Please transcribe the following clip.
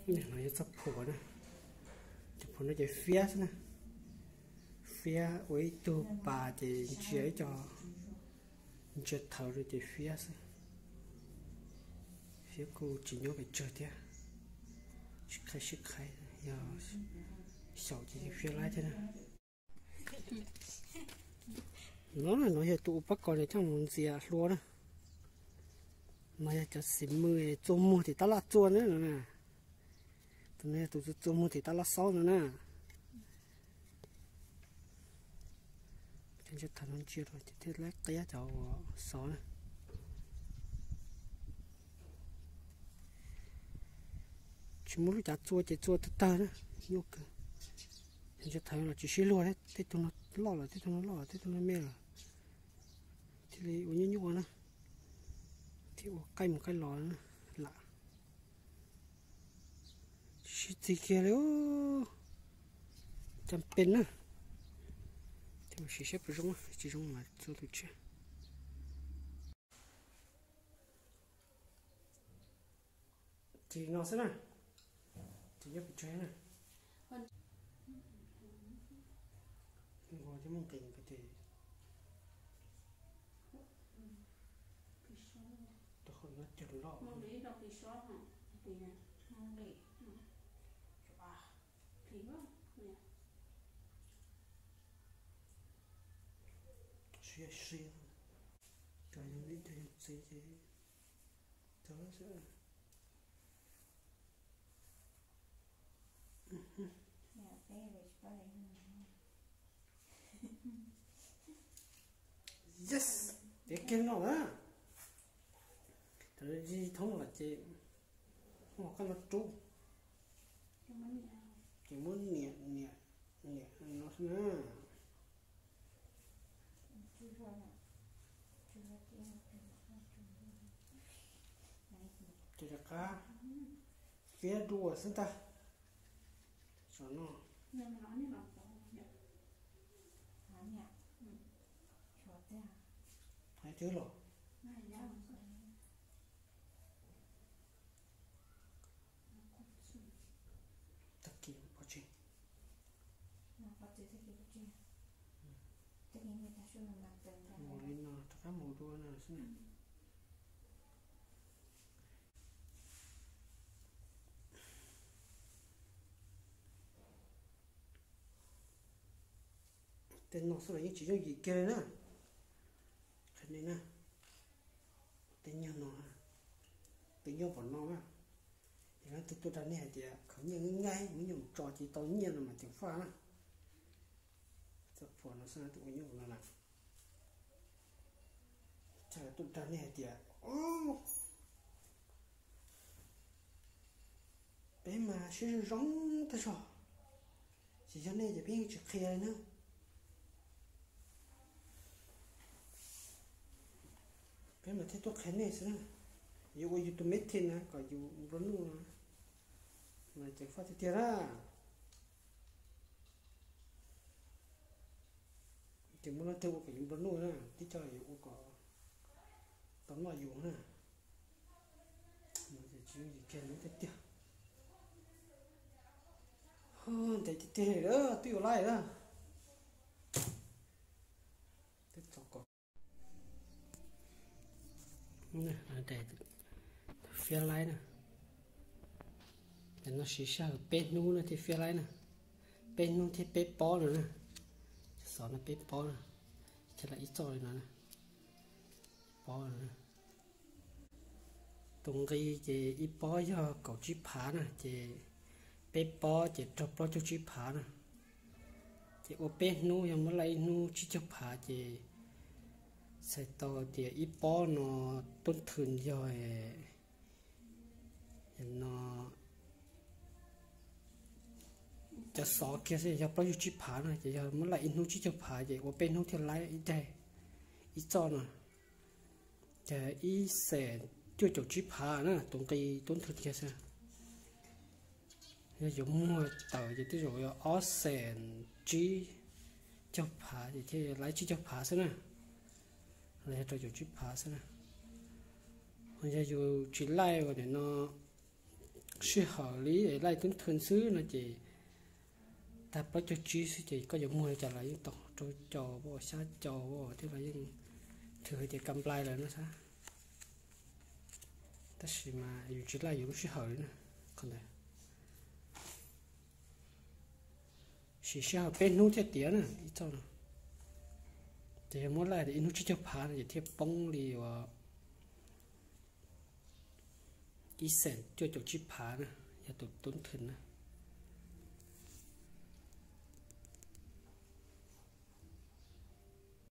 No yog txoj phuam na, cov phuam no ces fiab xwb na, fiab ua ib tug pas ces ntsia ib co, ntsia thawv rau ces fiab xwb. Fiab kuj tsis nyob pes tsawg thiab, sib qhaib sib qhaib, yog xyaum ces fiab laib thiab na. No, no yog tus ua pob kos no coj mus ntxias hlua na. No yog cov xim mws txua muag tim tab laj txua na no na. Tus no yog tus txua muag tim tab laj xaub no na. Cov ntsia thawv no ntsia rau ces thiaj laib qiab cov uas xov na. Tsis muaj lub cav txua ces txua tawg tawg na, nyuaj kawg. Cov ntsia thawv los tsis sib luag thiab, tej tug no loj lawm, tej tug no loj lawm, tej tug no me lawm, thiaj li ua nyuaj nyuaj na, thiaj ua qaij mus qaij los na, lam tsis sib txig kiag li. Cas pes na, thiaj mus siv saib puas zoo, tsis zoo mas txua tus tshiab. Ces no xwb na, ces nyob pes tsawg na. Nqua thiab muaj nqis ces rau qhov no cog loj. Siab siab, cov yog ib tug yog txiv ces txog xwb. Yes, tiav kiag no na. Cov zis thoob los ces muab qab no rub, ces muab niam niam niam no xwb na. Ces rov qab fiab dua xwb ntag. Xyov no, hais twb los. Tag kis pov tseg. Mus li no rov qab mus dua no xwb na. Tej no xwb los yeej tsis yooj yim kiag li na. Qhia nej na, tej nyuag no, tej nyuag pom no na, yog leej twg tuaj dag nej hais tias khwv nyiaj nqaij nqaij, muab nyuam tso ces tau nyiaj no mas ceev faj na. Txoj phuam no xwb na, tus ua nyuj no na. Cas tuaj dag nej hais tias peb mas siab zoo zoo tag zog, tsis yog nej ces peb yeej tsis qhia li na. Peb mas thiaj tuaj qhia nej xwb na. Yuav ua yus tus me thij na kom yus nplua nuj no mas ceev faj tiag tiag na. Ces muaj leej twg ua kom yus nplua nuj na, tib co yuav ua kom tau noj yus na. Tsis yooj yim kiag li tiag tiag. Ntev tiag tiag li, twb yuav laij na. Twb txog kom fiab laib na. Ces no siv sij hawm peb hnub no thiaj fiab laib na. Peb hnub thiab peb pob no na. Xov no peb pob na. Ces lam ib txoj li no na. Pob no na. Tus nqi ces ib pob yog kaum tsib phav na, ces peb pob ces raug plaub caug tsib phav na. Ces ua peb hnub yog muab laij ib hnub tsib caug phav ces txhais tau tias ib pob no tub thwm yog no cov xov kiag xwb yog plaub caug tsib phav no, ces yog muab laij ib hnub tsib caug phav ces ua peb hnub thiaj laib ib daig ib txoj no. Ces ib xees cuaj caum tsib phav na, tus nqi tub thwm kiag xwb. Yog yuav muag tawm ces tej zaum yog ob xees tsib caug phav ces thiaj laib tsib caug phav xwb na, los yog rau caum tsib phav xwb na. Ho yog yus tsis laij ua nim no sij hawm li laij tub thw xwb no ces tag plaub caug tsib xwb ces koj yuav muag li cas los yeej tau, rau caum, xya caum thiab los yeej, thaum hais tias kam nplai lawm no xav. Tab sis mas yus tsis laij yus lub sij hawm li na, qhov ntawd siv sij hawm peb hnub thiaj tiav na ib txoj no. Ces yog muab laij ib hnub tsib caug phav no ces thiaj poob li uas ib xees cuaj caum tsib phav na, yog tus tub thw na.